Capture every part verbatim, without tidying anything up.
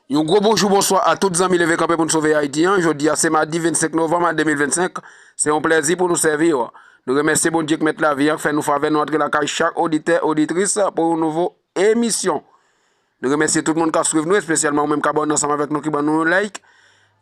Yon gwo bonjou, bonswa a tout zanmi Leve Kanpe pou n Sove Ayiti an. Jodi a se madi vennsenk novanm de mil vennsenk. Se yon plèzi pou nou sèvi w. Nou remèsye Bondye k mèt lavi an, k fè nou favè nou antre lakay chak oditè, oditris pou yon nouvo emisyon. Nou remèsye tout moun k ap swiv nou, espesyalman ou menm k abòne ansanm avèk nou, ki ban nou yon like.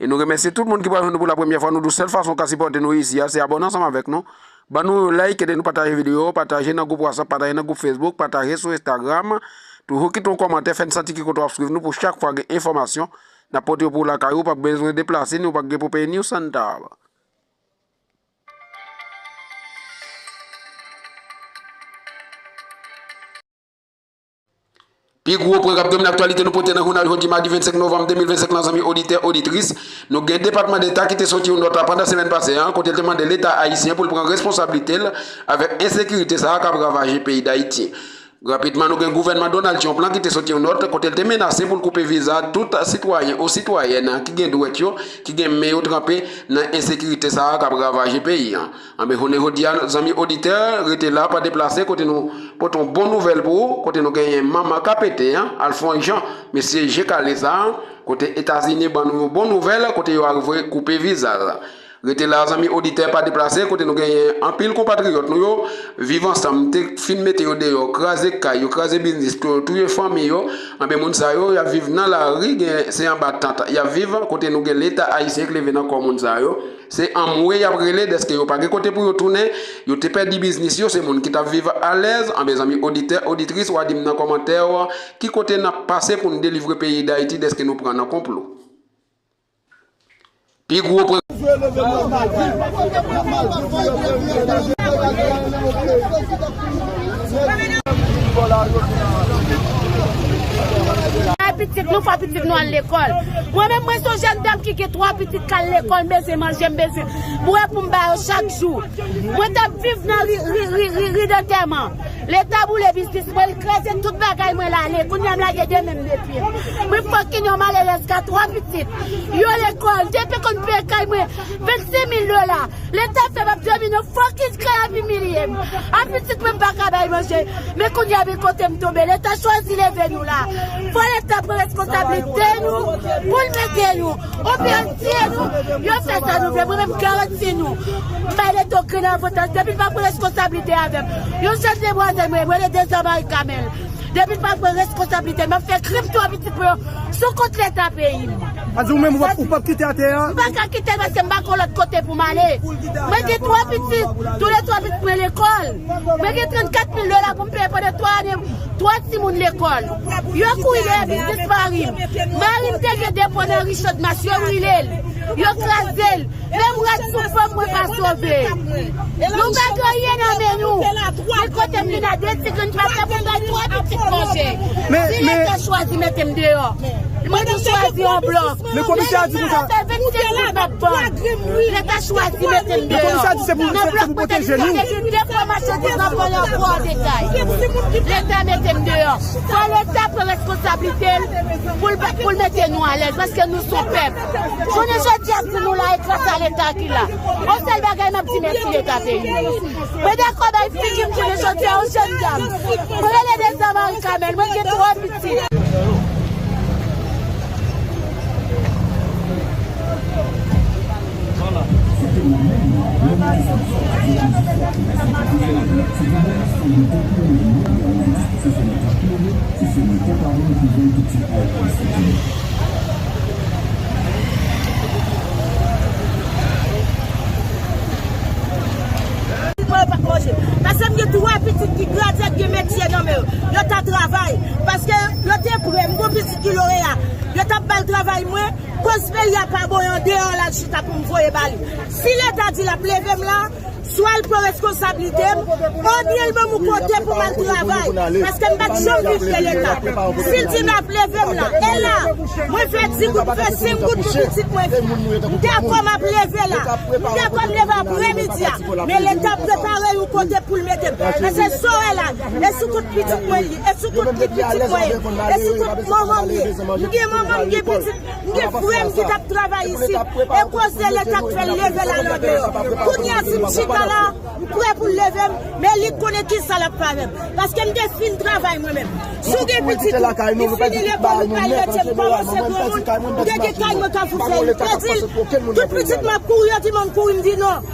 E nou remèsye tout moun ki pral jwenn nou pou la premyè fwa. Nou di w sèl fason w ka sipòte nou isi a, se abòne ansanm avèk nou. Ban nou yon like, ede nou pataje videyo, pataje nan gwoup WhatsApp, pataje nan gwoup Facebook, pataje sou Instagram. Toujou kite yon kòmantè, fè n santi ki kote w ap swiv nou pou chak fwa gen enfòmasyon, n ap pote yo pou w lakay ou, w p ap bezwen deplase, ni w p ap gen pou peye ni yon santab. Pi gwo pwen k ap domine aktyalite nou pote nan jounal jodi madi vennsenk novanm de mil vennsenk lan, zanmi oditè, oditris. Nou gen Depatman Deta ki te soti yon nòt la pandan semèn pase an, kote l te mande Leta ayisyen pou l pran responsablite l avèk ensekirite sa a k ap ravaje peyi Dayiti. Rapidman, nou gen gouvènman Donald Trump lan ki te soti yon nòt kote l te menase pou l koupe viza tout sitwayen ou sitwayèn ki gen dwèt yo, ki gen men yo tranpe nan ensekirite sa a k ap ravaje peyi an. Anben, jounen jodi a, zanmi oditè, rete la, pa deplase, kote nou pote yon bon nouvèl pou ou, kote nou genyen manman kapete an, Alphonse Jean, mesye je kale sa a, kote Etazini ban nou yon bon nouvèl, kote yo arive koupe viza l. Rete la, zanmi oditè, pa deplase, kote nou genyen anpil konpatriyòt nou yo, Viv Ansanm te fin mete yo deyò, kraze kay yo, kraze biznis, tou-, touye fanmi yo. Anben, moun sa yo, y ap viv nan lari, gen, se anba tant y ap viv, kote nou gen Leta ayisyen k leve nan kò moun sa yo. Se anmwe y ap rele, dèske yo pa gen kote pou yo tounen, yo te pèdi biznis yo, se moun ki t ap viv alèz. Anben, zanmi oditè, oditris, w a di m nan kòmantè w, ki kote n ap pase pou n delivre peyi Dayiti dèske nou pran nan konplo. Pi gwo pre- Ay, pitit nou, fò pitit nou al lekòl. Mwen menm, mwen se yon jèn dam ki gen twa pitit k al lekòl, m bezwen manje, m bezwen bwè pou m ba yo chak jou. Mwen t ap viv nan ri, ri, ri, ri, ri dantèman. Leta boule biznis mwen, l kraze tout bagay mwen, l ale. Kounye a m lage de men m de pye m. Mwen fòk ki yon malerèz ka twa pitit. Yo lekòl, depi konn peye kay mwen vennsenk mil dola. Leta fè m ap dòmi nan fòkis kay ap imilye m. A pitit mwen m pa ka bay manje. Men kounye a men kote m tonbe. Leta chwazi leve nou la. Fò Leta pran reskonsablite nou pou l mete nou. Oubyen l tiye nou, yo fè sa nou vle. Mwen menm m garanti nou. M bay Leta yon grenn avantaj. Depi l pa pran reskonsablite avè m. Yon jèn demwazèl mwen, mwen rele Dezan Mari Kamèl. Depi l pa pran reskonsablite, m ap fè krim tou a pitit mwen yo sou kont Leta peyi m. A di ou menm ou p ap, ou p ap kite atè a? M pa ka kite l paske m pa gon lòt kote pou m ale. Mwen gen twa pitit, toulètwa pitit mwen lekòl. Mwen gen trannkat mil dola pou m peye pandan twa ane, twa timoun lekòl. Yo kouri dèyè biznis mari m. Mari m te gen depo nan ri Chòdmas, yo brile l. Yo kraze l. Menm rad sou fanm mwen pa sove. Nou pa gen anyen nan men nou. Men kote m vin a de ti grenn pate pou m bay twa pitit manje. Si Leta chwazi mete m deyò, mwen te chwazi yon blòk. Men komisè a di konsa. Leta fè vennsenk goud m ap vann. Leta chwazi mete m deyò. Nan blòk mwen te vin, te gen de fwa machandiz nan pran nan fwa detay. Leta mete m deyò. Fò Leta pran reskonsablite l pou l, pou l mete nou alèz, paske nou se yon pèp. Jounen jodi a, si nou la, e gras a Leta ki la. Yon sèl bagay m ap di, mèsi Leta peyi m. Mwen dakò bay figi m jounen jodi a, yon jèn dam. Mwen rele Dezan Mari Kamèl, mwen gen twa pitit. Mwen pa manje. Paske m gen twa pitit ki gradye, ki gen metye nan men yo. Yo ta travay. Paske yo te prè. M gon pitit ki loreya. Yo t ap ba l travay mwen. Koz peyi a pa bon, yon deyò l al chita pou m voye ba li. Si Leta di l ap leve m la, swa l pran reskonsablite m, oubyen l ban m yon kote pou m al travay, paske m pa t janm viv de Leta. Si l di l ap leve m la, e la, mwen fè di goud, m fè senk goud pou pitit mwen viv. M dakò m ap leve la. M dakò m leve apremidi a. Men Leta prepare yon kote pou l mete m. Paske sa w wè la, e sou kont pitit mwen li ye, e sou kont pitit mwen ye, e sou kont manman m ye. M gen manman, m gen pitit. M gen frè m ki t ap travay isit, e koze Leta k fè l leve l al andeyò. Kounye a, si m chita la, m prè pou l leve m, men li konnen kisa l ap fè avè m. Paske m te fin travay mwen menm. Si w gen pitit ou, li fini lekòl, ou pral mete l pa ranse granmoun, m te gen kay mwen Kafou Fèy, m pèdi l. Tout pitit m ap kouri, yo di m ann kouri, m di non.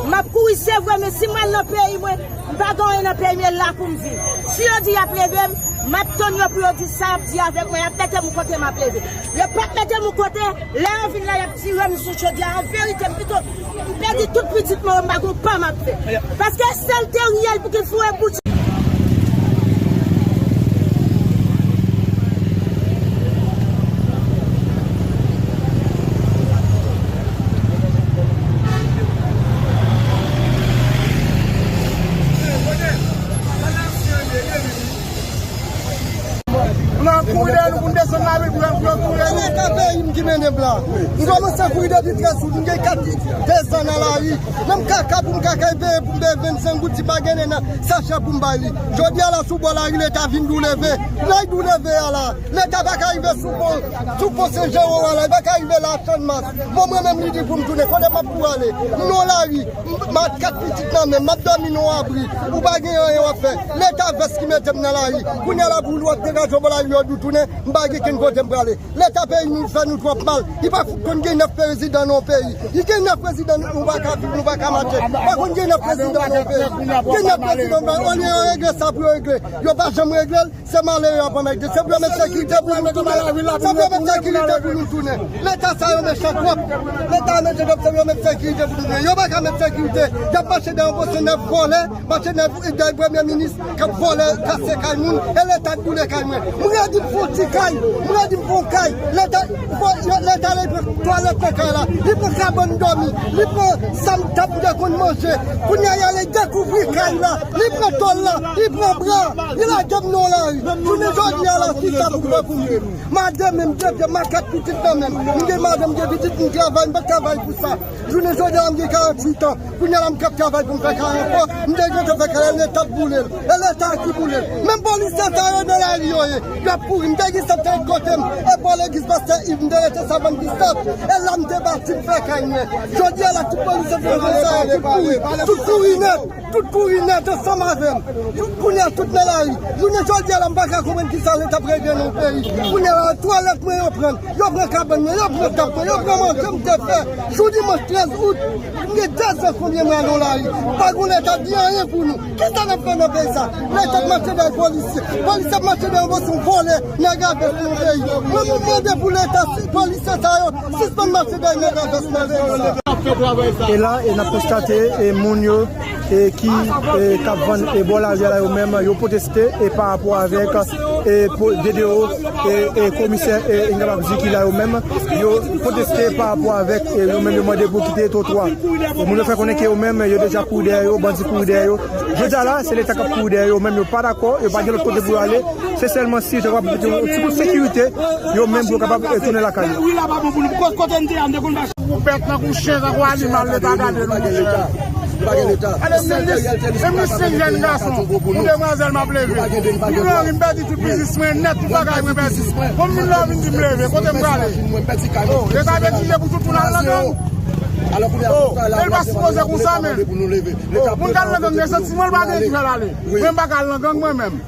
M ap kouri, se vre, men si m al nan peyi mwen, m pa gen anyen nan peyi m, e la pou m viv. Si yo di y ap leve m, m ap tann yo pou yo di sa y ap di avèk mwen, y ap mete m kote m ap leve. Yo p ap mete m kote, lè yo vin la, y ap tire m sou chodyè. An verite, m pito, m pèdi tout pitit mwen, m pa gon pa m ap fè. Paske sèl Teriel pou ki foure bouch. Nan kouri dèyè nou pou n desann lari pou yo, pou yo touye nou. Leta peyi m ki mennen m la. M kòmanse kouri depi trèz out, m gen kat, dezan nan lari. Menm kaka pou m kaka, e peye pou m peye vennsenk goud, si pa gen nen nan sachè pou m bay li. Jodi a la, sou bò lari, Leta vin dou leve. Lè dou leve a la, Leta pa ka rive sou pon, sou pon Sen Jewo a la, li pa ka rive la a Channmas. Bon, mwen menm, li di pou m tounen. Kote m ap pou ale? M nan lari, m, m ak kat pitit nan men m, m ap dòmi nan yon abri. Ou pa gen anyen w ap fè. Leta vès ki mete m nan lari. Kounye a la, pou lòt degaje bò lari, yo di w tounen, m pa gen kenn kote m prale. Leta peyi nou fè nou twòp mal. Li pa fout konn gen nèf prezidan nan yon peyi. Li gen nèf prezidan, nou pa ka viv, nou pa ka mache. Pa konn gen nèf prezidan nan yon peyi. Gen nèf prezidan, olye yo regle sa pou yo regle, yo pa janm regle l. Se malere yo ap anmède. Se pou yo met sekirite pou nou tounen. Se pou yo met sekirite pou nou tounen. Leta sa yo mechan twòp. Leta mechan twòp, se pou yo met sekirite pou nou tounen. Yo pa ka met sekirite. Y ap mache dèyè yon pòsyon nèf vòlè, mache dèyè, dèyè premye minis k ap vòlè, kase kay moun, e Leta k boule kay mwen. M redi m fè yon ti kay, m redi m fè yon kay. Leta, Leta la, li pran twalèt nan kay la, li pran kabann dòmi, li pran sa m t ap, m te konn manje. Kounye a, y ale dekouvri kay la, li pran tòl la, li pran bra, li lage m nan lari. Jounen jodi a la, kisa pou fè pou m? M a de men, m de pye, m a kat pitit nan men m. M gen madanm, m gen pitit, m travay, m pa t travay pou sa. Jounen jodi a, m gen karanntuit an. Kounye a la, m k ap travay pou m fè kay ankò. M te gentan fè kay la, Leta ap boule l. E Leta a ki boule l. Menm polisye sa yo nan lari yo ye. Y ap kouri. M te gen sa m te ret kote m. E bò legliz pastè Iv, m te rete Savann Kristòf. E la m te bati, m fè kay mwen. Jodi a la, tout polisye fransè sa yo, tout kouri. Tout kouri nèt. Tout kouri nèt ansanm avè m. Tout kounye a, tout nan lari. Jounen jodi a la, m pa ka konprann kisa Leta ap regle nan peyi. Kounye a la, twalèt mwen yo pran. Yo pran kabann mwen, yo pran tab mwen, yo pran manje m te fè. Jou dimanch trèz out, m gen dèz an konbyen mwa nan lari. Pa gon Leta di anyen pou nou. Kisa n ap fè nan peyi sa? Leta ap mache dèyè polisye. Polisye ap mache dèyè yon pòsyon vòlè, nèg a vès nan peyi. Mwen, mwen mande pou Leta, si polisye sa yo, sispann mache dèyè nèg a vès nan peyi sa. E la, e n ap konstate, e moun yo, e ki, e k ap vann, e bò lari a la yo menm, yo pwoteste, e pa rapò avèk, e po-, D D O, e, e komisè, e n kapab di ki la yo menm, yo pwoteste pa rapò avèk, e yo menm yo mande pou kite twotwa. E moun yo fè konnen ke yo menm, yo deja kouri dèyè yo, bandi kouri dèyè yo. Jodi a la, se Leta k ap kouri dèyè yo menm, yo pa dakò, yo pa gen lòt kote pou yo ale. Se sèlman si yo ta kapab mete yon ti kout sekirite, yo menm pou yo kapab retounen lakay yo. Wi, la pa bon pou nou. Kote n te a, n te konn mache tankou bèt, tankou chen, tankou animal, Leta gade nou, monchè. Ale, minis, e minis, se jèn gason, yon demwazèl m ap leve. Vin lò, vin pèdi tout biznis mwen nèt, tout bagay mwen pèdi. Bon, m vin lò, vin di m leve, kote m prale? Oh, Leta vle tire pou tout moun al nan gang. Oh, men l pa sipoze konsa, men. Oh, moun k al nan gang, gen santiman l pa gen ki fè l ale. Mwen, m pa ka al nan gang, mwen menm.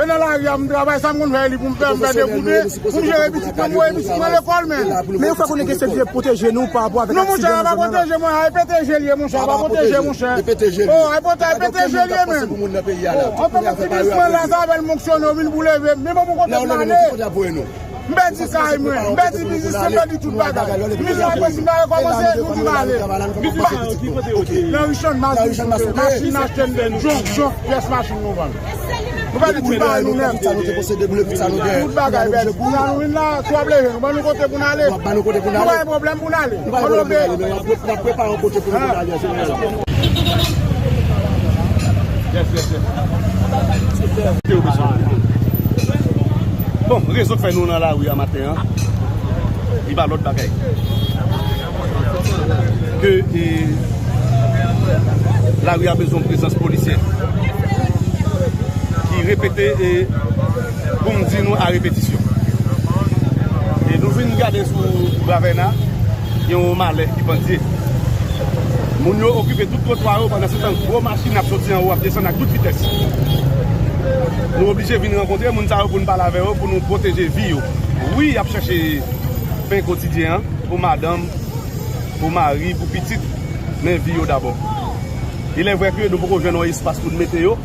E nan lari a m travay, sa m konn fè li pou m fè, m fè deboude, pou m jere pitit mwen, m voye pitit mwen lekòl, men. Men yo fè konnen ke se vle pwoteje nou pa rapò avèk aksidan nan zòn nan la. Non, monchè, a pa pwoteje mwen, a E P T G l ye, monchè, a pa pwoteje, monchè. Oh, a E P T G l ye, men. Oh, anpil pitit mwen la, sa fè l fonksyone, yo vin pou leve m, men bon, pou kote m ale. M pèdi kay mwen, m pèdi biznis mwen, m pèdi tout bagay. Minis la, apre si m ta rekòmanse, nou di m ale. Nan Richann, machin, machin achte m, jonk, jonk, pyès machin nou vann. Nou pèdi tout bagay nou nèt. Tout bagay pèdi. Kounye a nou vin la, si w ap leve nou, ban nou kote pou n ale. Nou pa gen pwoblèm pou n ale. Nou pa gen pwoblèm pou n ale, men n ap, n ap prepare yon kote pou nou pou n ale. Yes, yes, yes. Bon, rezon k fè nou nan lari a maten an, li pa lòt bagay ke, e, lari a bezwen yon prezans polisyè ki repete, e, pou m di nou a repetisyon. E nou Vin gade sou Bravèna, gen yon malè ki pandye. Moun yo okipe tout twotwa yo, pandan se tan gwo machin ap soti anwo, ap desann ak tout vitès. Nou oblije vin rankontre moun sa yo pou n pale avè yo, pou nou pwoteje vi yo. Wi, y ap chèche pen kotidyen an pou madanm, pou mari, pou pitit, men vi yo dabò. Il est vrai que nou poko jwenn yon espas pou n mete yo,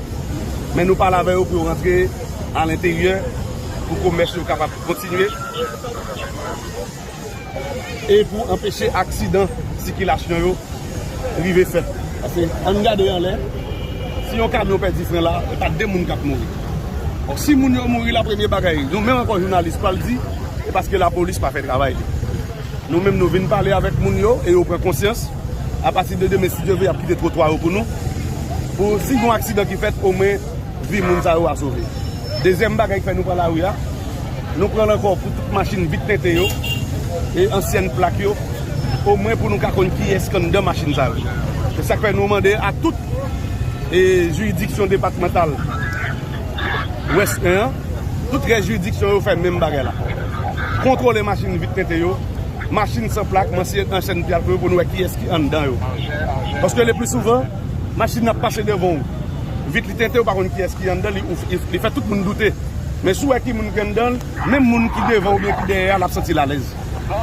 men nou pale avè yo pou yo rantre alenteryè, pou komès yo kapab kontinye e pou anpeche aksidan sikilasyon yo rive fèt. Paske ann gade anlè, si yon kamyon pèdi fren la, e pa de moun k ap mouri. Bon, si moun yo mouri la, premye bagay, nou menm ankò jounalis pral di, e paske lapolis pa fè travay li. Nou menm nou vin pale avèk moun yo e yo pran konsyans. Apati de demen, si Dye vle, y ap kite twotwa yo pou nou. Pou si gen yon aksidan ki fèt, omwen vi moun sa yo a sove. Dezyèm bagay ki fè nou pran lari a, nou pran l ankò pou tout machin vit tente yo e ansyèn plak yo, omwen pou nou ka konn kiyès k anndan machin sa yo. Se sa k fè nou mande a tout e jiridiksyon depatmantal Wès en an, tout rès jiridiksyon yo fè menm bagay la. Kontwole machin vit tente yo, machin san plak, machin ansyèn plak yo pou nou wè kiyès ki anndan yo. Paske le pli souvan, machin nan ap pase devan w. Vit li tente, ou pa konn kiyès ki anndan, li, ou, li, li fè tout moun doute. Men si w wè ki moun ki anndan l, menm moun ki devan oubyen ki dèyè a, l ap santi l alèz.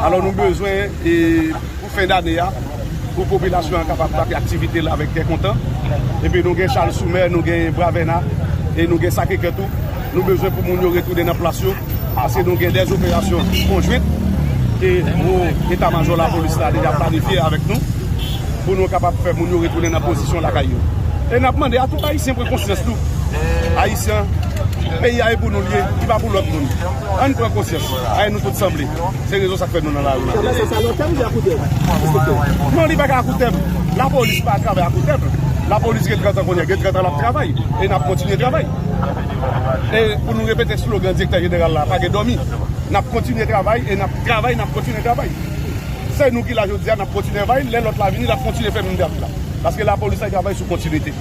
Alò nou bezwen, e, pou fen dane a, pou popilasyon an kapab ape aktivite l avèk kè kontan. Epi nou gen Charles sou Mè, nou gen Bravèna, e nou gen Sakekè tou. Nou bezwen pou moun yo retounen nan plas yo, paske nou gen dè operasyon konjwent ke gwo eta majò lapolis la deja planifye avèk nou, pou nou kapab fè moun yo retounen nan pozisyon lakay yo. E n ap mande a tout Ayisyen pran konsyans tou. Ayisyen, peyi a e pou nou l ye, li pa pou lòt moun. Ann pran konsyans. Ay nou tout sanble. Se rezon sa k fè nou nan lari a. Sa, sa, sa lontan, li a koute. Non, li pa ka akoutèm. Lapolis pa travay akoutèm. Lapolis gen trant an kounye a, gen trant an l ap travay. E n ap kontinye travay. E pou nou repete slogan direktè jeneral la, pa gen dòmi. N ap kontinye travay e n ap travay, n ap kontinye travay. Se nou ki la jodi a, n ap kontinye travay. Lè lòt la vini, l ap kontinye fè menm travay la. Paske lapolis la travay sou kontinite.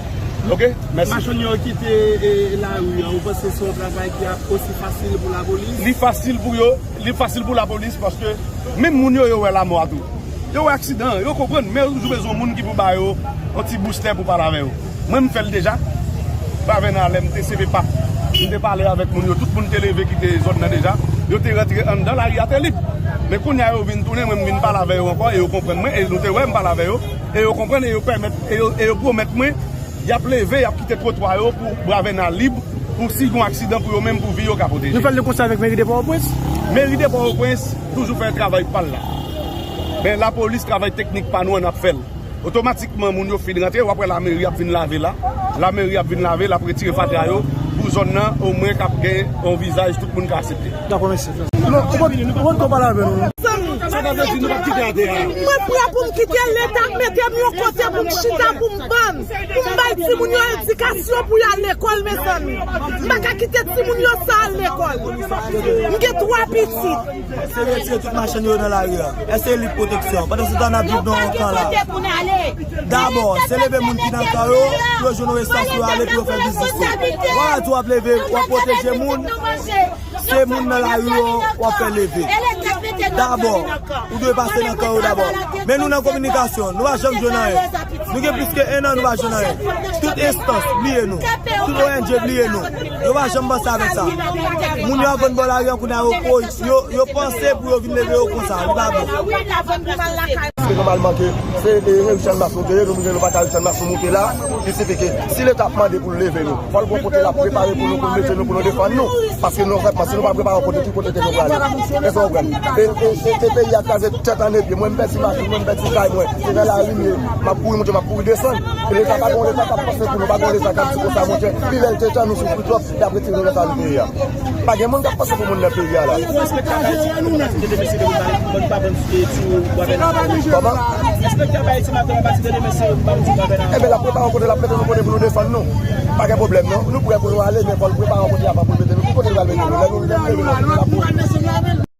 Oke? Mèsi. Machann yo kite, e, lari a, ou panse se yon travay ki ap osi fasil pou lapolis? Li fasil pou yo, li fasil pou lapolis paske menm moun yo, yo wè lanmò a tou. Yo wè aksidan an, yo konprann, men yo toujou bezwen yon moun ki pou ba yo yon ti boustè pou pale avè yo. Mwen, m fè l deja. Bravèna, lè m te C P P A, m te pale avèk moun yo, tout moun te leve kite zòn nan deja. Yo te rantre anndan, lari a te lib. Men kounye a, yo vin tounen, mwen, m vin pale avè yo ankò, e yo konprann mwen, e nou te wè m pale avè yo, e yo konprann, e yo pèmèt, e yo, e yo pwomèt mwen, y ap leve, y ap kite twotwa yo pou Bravèna lib, pou si gen aksidan pou yo menm, pou vi yo ka pwoteje. Nou fè l konsa avèk meri de Pòtoprens? Meri de Pòtoprens toujou fè travay pa l la. Men lapolis, travay teknik pa nou an, n ap fè l. Otomatikman, moun yo fin rantre, w ap wè lameri ap vin lave la. Lameri ap vin lave, l ap retire fatra yo pou zòn nan, omwen k ap gen yon vizaj tout moun ka aksepte. Dakò, mèsi. Non, ou konn, ou konn tou pale avè nou. Sa ta vle di nou p ap kite atè a. Mwen prè pou m kite, Leta mete m yon kote pou m chita, pou m vann, pou m bay timoun yo edikasyon pou y al lekòl, mezanmi. M pa ka kite timoun yo sa al lekòl. M gen twa pitit. Se retire tout machann yo nan lari a. Èske li pwoteksyon? Pandan se tan n ap viv nan yon kan la. Dabò, se leve moun ki nan kan yo, pou yo jwenn yon espas pou yo ale, pou yo fè biznis yo. Wala tou w ap leve, w ap pwoteje moun. Se moun nan lari yo w ap fè leve. Dabò, ou dwe pase nan kan yo dabò. Men nou nan kominikasyon, nou pa janm jwenn anyen. Nou gen plis ke en an nou pa jwenn anyen. Tout enstans bliye nou. Tout O N G bliye nou. Yo pa janm panse avèk sa. Moun yo ap vann bò lari an kounye a, yo, yo, yo panse pou yo vin leve yo konsa. Li pa bon. Se nòmalman ke se, e, Richard Mas nou te ye, nou menm nou pa ka Richard Mas nou moute la, ki sifi ke si Leta ap mande pou l leve nou, fò l gon kote l ap prepare pou nou, pou l mete nou, pou nou defann nou. Paske nou, si nou pa prepare yon kote, ki kote ke nou prale? Èske w konprann? E, e, e, e peyi a kraze tèt ann epye. Mwen, m pèdi machin mwen, m pèdi kay mwen. Se nan lari m ye. M ap kouri monte, m ap kouri desann. E Leta pa gon Leta k ap panse pou nou, pa gon Leta k ap di konsa, monchè, pi lè l te tan nou soufri twòp, y ap retire nou nan sa nou te ye a. Pa gen moun k ap panse pou moun nan peyi a la. Kòman? Enben, l ap prepare yon kote, l ap mete nou kote pou nou defann nou. Pa gen pwoblèm non. Nou prè pou nou ale, men fò l prepare yon kote avan pou l mete nou. Ki kote l pral mete nou? Lè nou rive, nou leve nou, nou la pou